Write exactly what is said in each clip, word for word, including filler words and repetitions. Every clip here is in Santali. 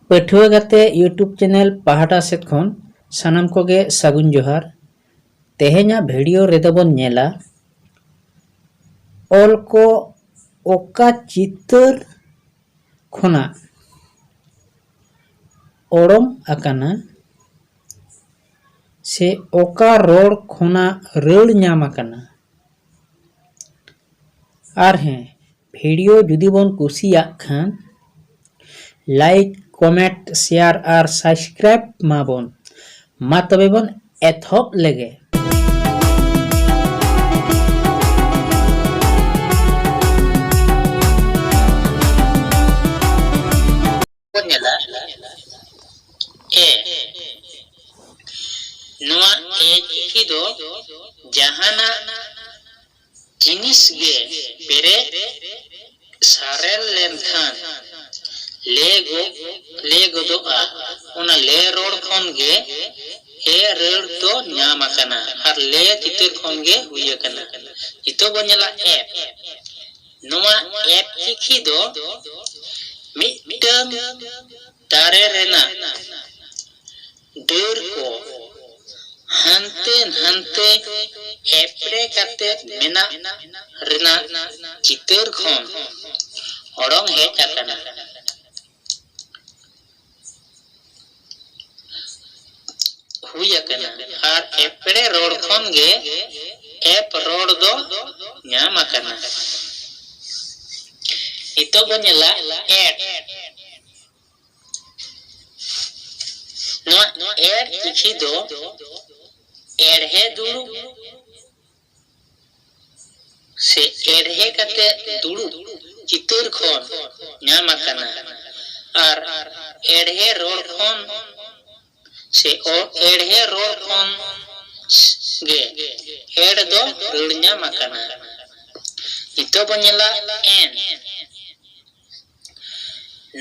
ᱯᱟᱹᱴᱷᱩᱣᱟᱹ ᱜᱟᱛᱮ YouTube channel ᱯᱟᱦᱴᱟ ᱥᱮᱫ ᱠᱷᱚᱱ ᱥᱟᱱᱟᱢ ᱠᱚᱜᱮ ᱥᱟᱹᱜᱩᱱ ᱡᱚᱦᱟᱨ᱾ ᱛᱮᱦᱮᱧᱟᱜ video ᱨᱮᱫᱚ ᱵᱚᱱ ᱧᱮᱞᱟ ᱚᱞ ᱠᱚ ᱚᱠᱟ ᱪᱤᱛᱟᱹᱨ ᱠᱷᱚᱱᱟᱜ ᱚᱲᱚᱝ ᱟᱠᱟᱱᱟ ᱥᱮ ᱚᱠᱟ ᱨᱚᱲ ᱠᱷᱚᱱᱟᱜ ᱨᱟᱹᱲ ᱧᱟᱢ ᱟᱠᱟᱱᱟ᱾ ᱟᱨ ᱦᱮᱸ, video ᱡᱩᱫᱤ ᱵᱚᱱ ᱠᱩᱥᱤᱭᱟᱜ ᱠᱷᱟᱱ like, comment, share ᱟᱨ subscribe ᱢᱟᱵᱚᱱ᱾ ᱢᱟ ᱛᱚᱵᱮ ᱵᱚᱱ ᱮᱛᱚᱦᱚᱵ ᱞᱮᱜᱮ᱾ ᱵᱚᱱ ᱧᱮᱞᱟ ᱮ᱾ ᱱᱚᱣᱟ ᱮ ᱪᱤᱠᱤ ᱫᱚ ᱡᱟᱦᱟᱱᱟᱜ ᱡᱤᱱᱤᱥ ᱜᱮ ᱯᱮᱨᱮᱡ ᱥᱟᱨᱮᱲ ᱞᱮᱱᱠᱷᱟᱱ ᱞᱮ ᱜᱚ-, ᱞᱮ ᱜᱚᱫᱚᱜᱼᱟ᱾ ᱚᱱᱟ ᱞᱮ ᱨᱚᱲ ᱠᱷᱚᱱ ᱜᱮ ᱮ ᱨᱟᱹᱲ ᱫᱚ ᱧᱟᱢ ᱟᱠᱟᱱᱟ ᱟᱨ ᱞᱮ ᱪᱤᱛᱟᱹᱨ ᱠᱷᱚᱱ ᱜᱮ ᱦᱩᱭ ᱟᱠᱟᱱᱟ᱾ ᱱᱤᱛᱚᱜ ᱵᱚᱱ ᱧᱮᱞᱟ ᱮᱯ᱾ ᱱᱚᱣᱟ ᱮᱯ ᱪᱤᱠᱷᱤ ᱫᱚ ᱢᱤᱫᱴᱟᱝ ᱫᱟᱨᱮ ᱨᱮᱱᱟᱜ ᱰᱟᱹᱨ ᱠᱚ ᱦᱟᱱᱛᱮ ᱱᱟᱱᱛᱮ ᱮᱯᱲᱮ ᱠᱟᱛᱮ ᱢᱮᱱᱟᱜ ᱨᱮᱱᱟᱜ ᱪᱤᱛᱟᱹᱨ ᱠᱷᱚᱱ ᱚᱰᱚᱝ ᱦᱮᱡ ᱟᱠᱟᱱᱟ, ᱦᱩᱭ ᱟᱠᱟᱱᱟ᱾ ᱟᱨ ᱮᱯᱲᱮ ᱨᱚᱲ ᱠᱷᱚᱱ ᱜᱮ ᱮᱯ ᱨᱚᱲ ᱫᱚ ᱧᱟᱢ ᱟᱠᱟᱱᱟ᱾ ᱱᱤᱛᱚᱜ ᱵᱚᱱ ᱧᱮᱞᱟ ᱮᱰ᱾ ᱱᱚᱣᱟ ᱮᱰ ᱪᱤᱠᱷᱤ ᱫᱚ ᱮᱲᱦᱮ ᱫᱩᱲᱩᱵ ᱥᱮ ᱮᱲᱦᱮ ᱠᱟᱛᱮ ᱫᱩᱲᱩᱵ ᱪᱤᱛᱟᱹᱨ ᱠᱷᱚᱱ ᱧᱟᱢ ᱟᱠᱟᱱᱟ᱾ ᱟᱨ ᱮᱲᱦᱮ ᱨᱚᱲ ᱠᱷᱚᱱ ᱥᱮ ᱚ-, ᱮᱲᱦᱮ ᱨᱚᱲ ᱠᱷᱚᱱ ᱜᱮ ᱮᱲ ᱫᱚ ᱨᱟᱹᱲ ᱧᱟᱢ ᱟᱠᱟᱱᱟ᱾ ᱱᱤᱛᱚᱜ ᱵᱚᱱ ᱧᱮᱞᱟ ᱮᱱ᱾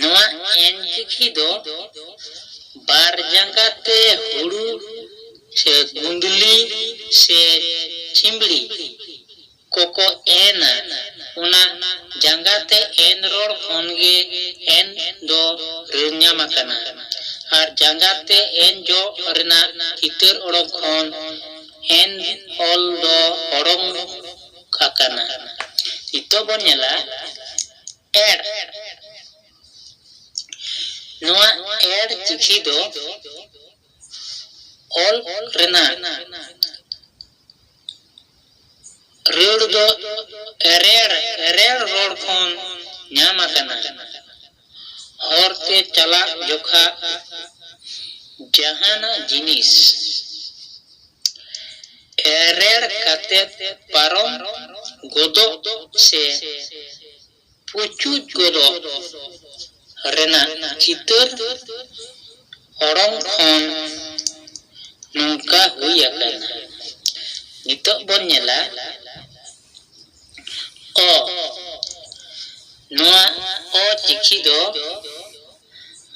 ᱱᱚᱣᱟ ᱮᱱ ᱪᱤᱠᱷᱤ ᱫᱚ ᱵᱟᱨ ᱡᱟᱸᱜᱟ ᱛᱮ ᱦᱩᱲᱩ ᱥᱮ ᱜᱩᱸᱫᱽᱞᱤ ᱥᱮ ᱪᱷᱤᱢᱵᱽᱲᱤ ᱠᱚᱠᱚ ᱮᱱᱟ, ᱚᱱᱟ ᱡᱟᱸᱜᱟ ᱛᱮ ᱮᱱ ᱨᱚᱲ ᱠᱷᱚᱱ ᱜᱮ ᱮᱱ ᱫᱚ ᱨᱟᱹᱲ ᱧᱟᱢ ᱟᱠᱟᱱᱟ᱾ ᱟᱨ ᱡᱟᱸᱜᱟ ᱛᱮ ᱮᱱ ᱡᱚᱜ ᱨᱮᱱᱟᱜ ᱪᱤᱛᱟᱹᱨ ᱚᱰᱚᱠ ᱠᱷᱚᱱ ᱮᱱ ᱚᱞ ᱫᱚ ᱚᱰᱚᱝ ᱟᱠᱟᱱᱟ᱾ ᱱᱤᱛᱚᱜ ᱵᱚᱱ ᱧᱮᱞᱟ ᱮᱲ᱾ ᱱᱚᱣᱟ ᱮᱲ ᱪᱤᱠᱷᱤ ᱫᱚ ᱚᱞ ᱨᱮᱱᱟᱜ ᱨᱟᱹᱲ ᱫᱚ ᱮᱨᱮᱲ, ᱮᱨᱮᱲ ᱨᱚᱲ ᱠᱷᱚᱱ ᱧᱟᱢ ᱟᱠᱟᱱᱟ᱾ ᱦᱚᱨ ᱛᱮ ᱪᱟᱞᱟᱜ ᱡᱚᱠᱷᱟ ᱡᱟᱦᱟᱱᱟᱜ ᱡᱤᱱᱤᱥ ᱮᱨᱮᱲ ᱠᱟᱛᱮ ᱯᱟᱨᱚᱢ ᱜᱚᱫᱚᱜ ᱥᱮ ᱯᱩᱪᱩᱡ ᱜᱚᱫᱚᱜ ᱨᱮᱱᱟᱜ ᱪᱤᱛᱟᱹᱨ ᱚᱲᱚᱝ ᱠᱷᱚᱱ ᱱᱚᱝᱠᱟ ᱦᱩᱭ ᱟᱠᱟᱱᱟ᱾ ᱱᱤᱛᱚᱜ ᱵᱚᱱ ᱧᱮᱞᱟ ᱚ᱾ ᱱᱚᱣᱟ ᱚ ᱪᱤᱠᱷᱤ ᱫᱚ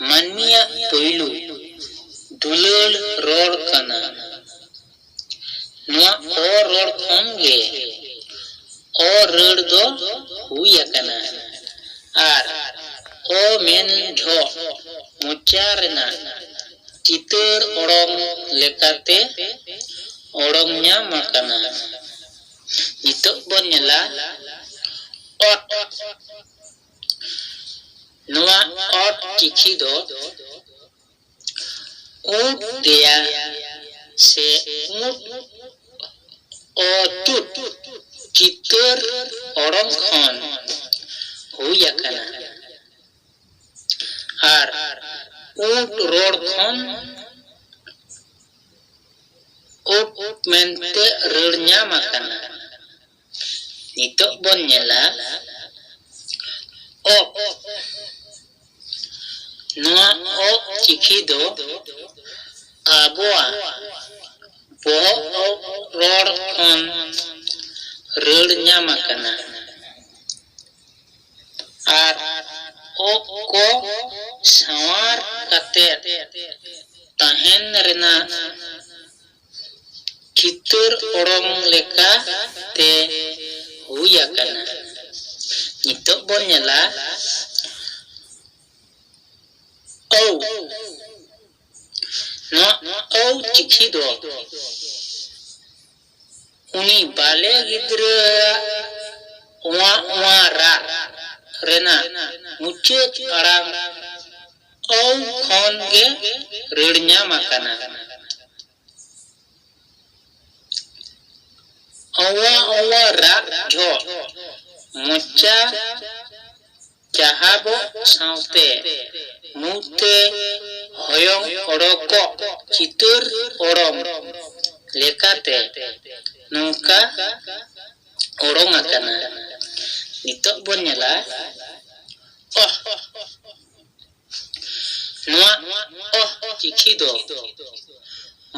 ᱢᱟᱹᱱᱢᱤᱭᱟᱜ ᱯᱩᱭᱞᱩ ᱫᱩᱞᱟᱹᱲ ᱨᱚᱲ ᱠᱟᱱᱟ᱾ ᱱᱚᱣᱟ ᱚ ᱨᱚᱲ ᱠᱷᱚᱱ ᱜᱮ ᱚ ᱨᱟᱹᱲ ᱫᱚ ᱦᱩᱭ ᱟᱠᱟᱱᱟ᱾ ᱟᱨ ᱚ ᱢᱮᱱ ᱡᱚᱦᱚᱜ ᱢᱚᱪᱟ ᱨᱮᱱᱟᱜ ᱪᱤᱛᱟᱹᱨ ᱚᱲᱚᱝ ᱞᱮᱠᱟᱛᱮ ᱚᱲᱚᱝ ᱧᱟᱢ ᱟᱠᱟᱱᱟ᱾ ᱱᱤᱛᱚᱜ ᱵᱚᱱ ᱧᱮᱞᱟ ᱚᱴ᱾ ᱱᱚᱣᱟ ᱚᱴ ᱪᱤᱠᱷᱤ ᱫᱚ ᱩᱸᱴ ᱫᱮᱭᱟ ᱥᱮ ᱩᱸᱴ ᱚᱛᱩᱫ ᱪᱤᱛᱟᱹᱨ ᱚᱲᱚᱝ ᱠᱷᱚᱱ ᱦᱩᱭ ᱟᱠᱟᱱᱟ᱾ ᱟᱨ ᱩᱸᱴ ᱨᱚᱲ ᱠᱷᱚᱱ ᱩᱸᱴ ᱢᱮᱱᱛᱮ ᱨᱟᱹᱲ ᱧᱟᱢ ᱟᱠᱟᱱᱟ᱾ ᱱᱤᱛᱚᱜ ᱵᱚᱱ ᱧᱮᱞᱟ ᱚᱜ᱾ ᱱᱚᱣᱟ ᱚᱜ ᱪᱤᱠᱷᱤ ᱫᱚ ᱟᱵᱚᱣᱟᱜ ᱵᱚᱦᱚᱜ ᱚᱜ ᱨᱚᱲ ᱠᱷᱚᱱ ᱨᱟᱹᱲ ᱧᱟᱢ ᱟᱠᱟᱱᱟ᱾ ᱟᱨ ᱚᱜ ᱠᱚ ᱥᱟᱶᱟᱨ ᱠᱟᱛᱮ ᱛᱟᱦᱮᱱ ᱨᱮᱱᱟᱜ ᱪᱤᱛᱟᱹᱨ ᱚᱲᱚᱝ ᱞᱮᱠᱟᱛᱮ ᱦᱩᱭ ᱟᱠᱟᱱᱟ᱾ ᱱᱤᱛᱚᱜ ᱵᱚᱱ ᱧᱮᱞᱟ ᱟᱹᱣ᱾ ᱱᱚᱣᱟ ᱟᱹᱣ ᱪᱤᱠᱷᱤ ᱫᱚ ᱩᱱᱤ ᱵᱟᱞᱮ ᱜᱤᱫᱽᱨᱟᱹᱣᱟᱜ ᱚᱣᱟ ᱚᱣᱟ ᱨᱟᱜ ᱨᱮᱱᱟᱜ ᱢᱩᱪᱟᱹᱫ ᱟᱲᱟᱝ ᱟᱹᱣ ᱠᱷᱚᱱ ᱜᱮ ᱨᱟᱹᱲ ᱧᱟᱢ ᱟᱠᱟᱱᱟ᱾ ᱚᱣᱟ ᱚᱣᱟ ᱨᱟᱜ ᱡᱚᱦᱚᱜ ᱢᱚᱪᱟ ᱪᱟᱦᱟᱵᱚᱜ ᱥᱟᱶᱛᱮ ᱢᱩ ᱛᱮ ᱦᱚᱭᱚᱝ ᱚᱰᱚᱠᱚᱜ ᱪᱤᱛᱟᱹᱨ ᱚᱲᱚᱝ ᱞᱮᱠᱟᱛᱮ ᱱᱚᱝᱠᱟ ᱚᱲᱚᱝ ᱟᱠᱟᱱᱟ᱾ ᱱᱤᱛᱚᱜ ᱵᱚᱱ ᱧᱮᱞᱟ ᱚᱦ᱾ ᱱᱚᱣᱟ ᱚᱦ ᱪᱤᱠᱷᱤ ᱫᱚ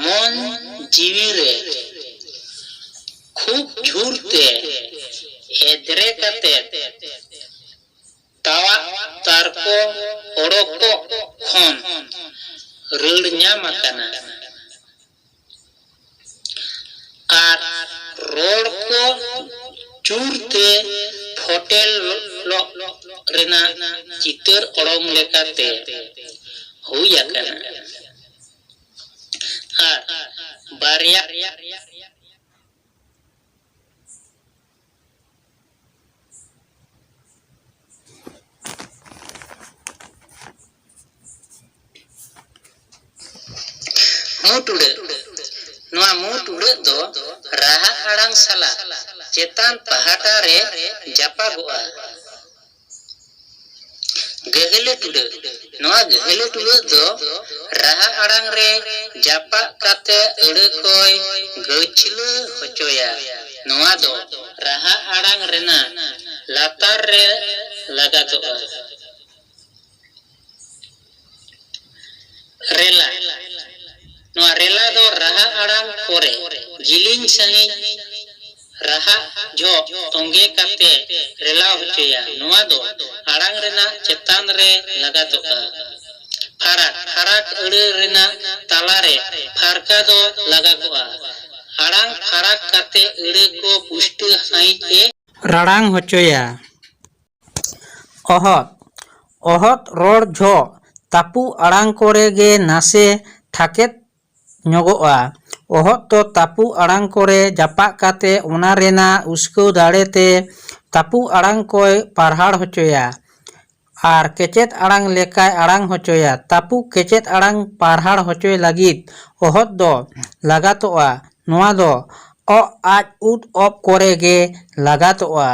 ᱢᱚᱱ ᱡᱤᱣᱤ ᱨᱮ ᱠᱷᱩᱵ ᱡᱷᱩᱨ ᱛᱮ ᱮᱫᱽᱨᱮ ᱠᱟᱛᱮ ᱛᱟᱣᱟᱜ ᱛᱟᱨᱠᱚ ᱚᱰᱚᱠᱚᱜ ᱠᱷᱚᱱ ᱨᱟᱹᱲ ᱧᱟᱢ ᱟᱠᱟᱱᱟ᱾ ᱟᱨ ᱨᱚᱲ ᱠᱚ ᱡᱳᱨ ᱛᱮ ᱯᱷᱚᱴᱮᱞᱚᱜ ᱨᱮᱱᱟᱜ ᱪᱤᱛᱟᱹᱨ ᱚᱲᱚᱝ ᱞᱮᱠᱟᱛᱮ ᱦᱩᱭ ᱟᱠᱟᱱᱟ᱾ ᱟᱨ ᱵᱟᱨᱭᱟ ᱢᱩ ᱴᱩᱰᱟᱹᱜ᱾ ᱱᱚᱣᱟ ᱢᱩ ᱴᱩᱰᱟᱹᱜ ᱫᱚ ᱨᱟᱦᱟ ᱟᱲᱟᱝ ᱥᱟᱞᱟᱜ ᱪᱮᱛᱟᱱ ᱯᱟᱦᱴᱟ ᱨᱮ ᱡᱟᱯᱟᱜᱚᱜᱼᱟ᱾ ᱜᱟᱹᱦᱞᱟᱹ ᱴᱩᱰᱟᱹᱜ᱾ ᱱᱚᱣᱟ ᱜᱟᱹᱦᱞᱟᱹ ᱴᱩᱰᱟᱹᱜ ᱫᱚ ᱨᱟᱦᱟ ᱟᱲᱟᱝ ᱨᱮ ᱡᱟᱯᱟᱜ ᱠᱟᱛᱮ ᱟᱹᱲᱟᱹ ᱠᱚᱭ ᱜᱟᱹᱪᱷᱞᱟᱹ ᱦᱚᱪᱚᱭᱟ᱾ ᱱᱚᱣᱟ ᱫᱚ ᱨᱟᱦᱟ ᱟᱲᱟᱝ ᱨᱮᱱᱟᱜ ᱞᱟᱛᱟᱨ ᱨᱮ ᱞᱟᱜᱟᱛᱚᱜᱼᱟ᱾ ᱨᱮᱞᱟ᱾ ᱱᱚᱣᱟ ᱨᱮᱞᱟ ᱫᱚ ᱨᱟᱦᱟ ᱟᱲᱟᱝ ᱠᱚᱨᱮ ᱡᱤᱞᱤᱧ ᱥᱟᱺᱦᱤᱡ ᱨᱟᱦᱟ ᱡᱚᱦᱚᱜ ᱛᱚᱸᱜᱮ ᱠᱟᱛᱮ ᱨᱮᱞᱟᱣ ᱦᱚᱪᱚᱭᱟ᱾ ᱱᱚᱣᱟ ᱫᱚ ᱟᱲᱟᱝ ᱨᱮᱱᱟᱜ ᱪᱮᱛᱟᱱ ᱨᱮ ᱞᱟᱜᱟᱛᱚᱜᱼᱟ᱾ ᱯᱷᱟᱨᱟᱠ᱾ ᱯᱷᱟᱨᱟᱠ ᱟᱹᱲᱟᱹ ᱨᱮᱱᱟᱜ ᱛᱟᱞᱟᱨᱮ ᱯᱷᱟᱨᱠᱟ ᱫᱚ ᱞᱟᱜᱟᱜᱚᱜᱼᱟ᱾ ᱟᱲᱟᱝ ᱯᱷᱟᱨᱟᱠ ᱠᱟᱛᱮ ᱟᱹᱲᱟᱹ ᱠᱚ ᱯᱩᱥᱴᱟᱹ ᱥᱟᱺᱦᱤᱡ ᱮ ᱨᱟᱲᱟᱝ ᱦᱚᱪᱚᱭᱟ᱾ ᱚᱦᱚᱫ᱾ ᱚᱦᱚᱫ ᱨᱚᱲ ᱡᱚᱦᱚᱜ ᱛᱟᱹᱯᱩᱜ ᱟᱲᱟᱝ ᱠᱚᱨᱮ ᱜᱮ ᱱᱟᱥᱮ ᱴᱷᱟᱠᱮᱫ ᱧᱚᱜᱚᱜᱼᱟ᱾ ᱚᱦᱚᱫ ᱫᱚ ᱛᱟᱹᱯᱩᱜ ᱟᱲᱟᱝ ᱠᱚᱨᱮ ᱡᱟᱯᱟᱜ ᱠᱟᱛᱮ ᱚᱱᱟ ᱨᱮᱱᱟᱜ ᱩᱥᱠᱟᱹᱣ ᱫᱟᱲᱮ ᱛᱮ ᱛᱟᱹᱯᱩᱜ ᱟᱲᱟᱝ ᱠᱚᱭ ᱯᱟᱨᱦᱟᱲ ᱦᱚᱪᱚᱭᱟ᱾ ᱟᱨ ᱠᱮᱪᱮᱫ ᱟᱲᱟᱝ ᱞᱮᱠᱟᱭ ᱟᱲᱟᱝ ᱦᱚᱪᱚᱭᱟ᱾ ᱛᱟᱹᱯᱩᱜ ᱠᱮᱪᱮᱫ ᱟᱲᱟᱝ ᱯᱟᱨᱦᱟᱲ ᱦᱚᱪᱚᱭ ᱞᱟᱹᱜᱤᱫ ᱚᱦᱚᱫ ᱫᱚ ᱞᱟᱜᱟᱛᱚᱜᱼᱟ᱾ ᱱᱚᱣᱟ ᱫᱚ ᱚᱜ ᱟᱡ ᱩᱫ ᱚᱯ ᱠᱚᱨᱮ ᱜᱮ ᱞᱟᱜᱟᱛᱚᱜᱼᱟ᱾